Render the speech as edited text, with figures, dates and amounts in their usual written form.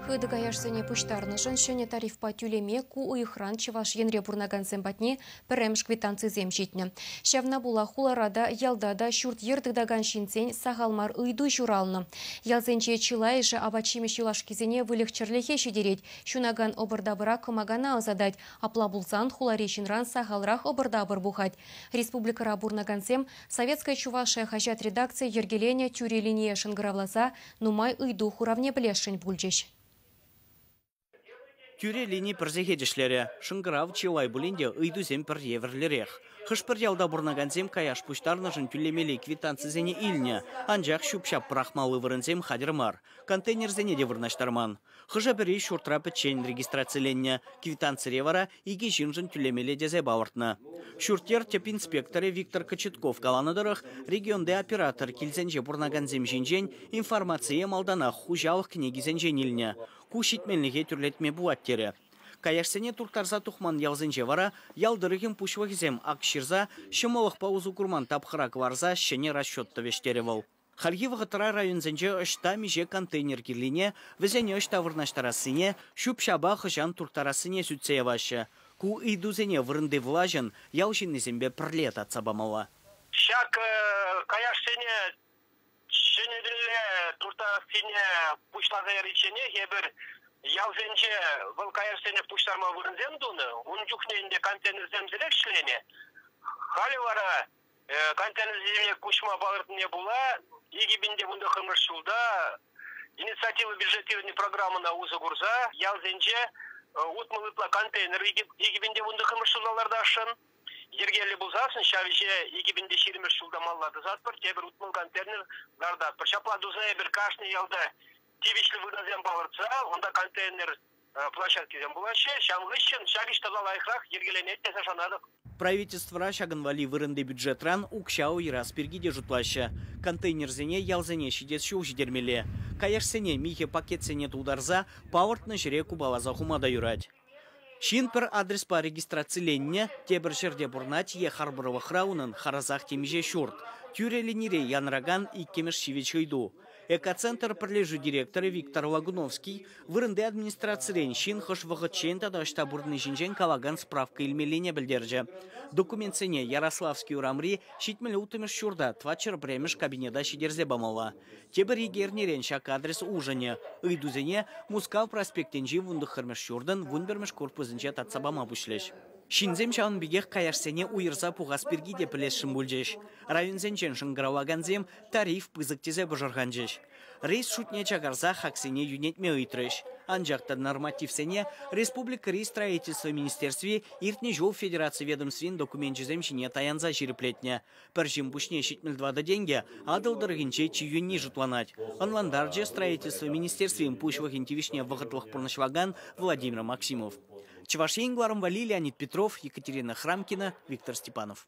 Хытӑ каяшсене пуҫтарнӑшӑн ҫӗнӗ тарифпа тӳлеме ку уйӑхран Чӑваш Енре пурӑнакансем патне пӗрремӗш квитанцисем ҫитнӗ. Ҫавна пула хулара та, ялта та ҫурт-йӗр тытакан ҫынсен сахал мар ыйту ҫуралнӑ. Ялсенче чылайӑшӗ апат-ҫимӗҫ юлашкисене выльӑх-чӗрлӗхе ҫитерет, ҫунакан ӑпӑр-тапӑра кӑмакана ӑсатать. Апла пулсан хулари ҫынран сахалрах ӑпӑр-тапӑр пухать. Республикӑра пурӑнакансем «Советская Чувашия» хаҫат редакцийӗ йӗркеленӗ тӳрӗ линие шӑнкӑравласа нумай ыйту хуравне пӗлесшӗн пулчӗҫ. Тӳрӗ лини пӗр сехет ӗҫлерӗ. Шӑнкӑрав чылай пулин те ыйтусем пӗр евӗрлӗрех. Хӑш-пӗр ялта пурӑнакансем каяш пуҫтарнӑшӑн тӳлемелли квитанцисене илнӗ, анчах ҫӳп-ҫап пӑрахмалли вырӑнсем хатӗр мар. Контейнерсене те вырнаҫтарман. Хӑшӗ-пӗри ҫуртра пӗччен регистрациленнӗ, квитанцире вара икӗ ҫыншӑн тӳлемелле тесе палӑртнӑ. Ҫурт-йӗр тӗп инспекторӗ Виктор Кочетков каланӑ тӑрӑх, регионти оператор килсенче пурӑнакансем ҫинчен информацие малтанах хуҫалӑх кӗнекисенчен илнӗ. Ку ҫитменлӗхе тӳрлетме пулать терӗ. Каяшсене турттарса тухман ялсенче вара ял тӑрӑхӗн пуҫлӑхӗсем акт ҫырса ҫӑмӑллӑхпа усӑ курман тапхӑра кӑларса ҫӗнӗ расчет тӑвӗҫ терӗ вӑл. Хальхи вӑхӑтра районсенче ӑҫта миҫе контейнер кирлине, вӗсене ӑҫта вырнаҫтарассине, ҫӳп-ҫапа хӑҫан турттарассине сӳтсе яваҫҫӗ. Ку ыйтусене вырӑнти влаҫӑн ял ҫыннисемпе пӗрле татса памалла. Ҫак каяшсене ҫӗнӗлле турттарассине пуҫласа яричченех эпир ялсенче вӑл каяшсене пуҫтарма вырӑнсем тунӑ. Ун чухне ӗнтӗ контейнерсемсӗрех ӗҫленӗ. Халӗ вара контейнерсене куҫма палӑртнине пула 2019 ҫулта инициатива бюджетировани программӑна усӑ курса ялсенче 60 ытла контейнер 2019 ҫулта лартасшӑн. Йӗркеллӗ пулсассӑн ҫав ӗҫе 2020 ҫулта малалла тӑсатпӑр, тепӗр 60 контейнер лартатпӑр. Ҫапла туса эпир кашни ялта тивӗҫлӗ вырӑнсем палӑртса унта контейнер площадкисем пулаҫҫӗ. Ҫав хыҫҫӑн ҫак ӗҫ тата лайӑхрах йӗркеленет тесе шанатӑп. Правительствӑра ҫакӑн валли вырӑнти бюджетран укҫа уйӑрас пирки те шутлаҫҫӗ. Контейнерсене ялсене ҫитес ҫул ҫитермелле. Каяшсене михӗ пакетсене тултарса палӑртнӑ ҫӗре купаласа хума та юрать. Ҫын пӗр адреспа регистрациленнӗ, тепӗр ҫӗрте пурӑнать е харпӑрлӑхра унӑн харӑсах темиҫе ҫурт. Тӳрӗ линире янӑракан иккӗмӗш ҫивӗч ыйту. Экоцентр пӗрлешӳ директорӗ Виктор Лагуновский вырӑнти администрацирен ҫын хӑш вӑхӑтчен тата ӑҫта пурӑнни ҫинчен калакан справка илмеллине пӗлтерчӗ. Документсене Ярославский урамри 76-мӗш ҫурта 401-мӗш кабинета ҫитерсе памалла. Тепӗр икӗ эрнерен ҫак адрес улшӑнӗ. Ыйтусене Мускав проспектӗнчи 19-мӗш ҫуртӑн 11-мӗш корпусӗнче татса пама пуҫлӗҫ. Ҫынсем ҫавӑн пекех каяшсене уйӑрса пухас пирки те пӗлесшӗн пулчӗҫ. Районсенчен шӑнкӑравлакансем тариф пысӑк тесе пӑшӑрханчӗҫ. Рейс шутне чакарса хаксене йӳнетме ыйтрӗҫ. Анчах та нормативсене республикӑри строительство министерстви иртнӗ ҫул федераци ведомствин докуменчӗсем ҫине таянса ҫирӗплетнӗ. Пӗр ҫын пуҫне 74 тенкӗ Атӑл тӑрӑхӗнче чи йӳнни шутланать, ӑнлантарчӗ строительство министерствин пуҫлӑхӗн тивӗҫне вӑхӑтлӑх пурнӑҫлакан Владимир Максимов. Чӑваш Ен кӑларӑм валли Леонид Петров, Екатерина Храмкина, Виктор Степанов.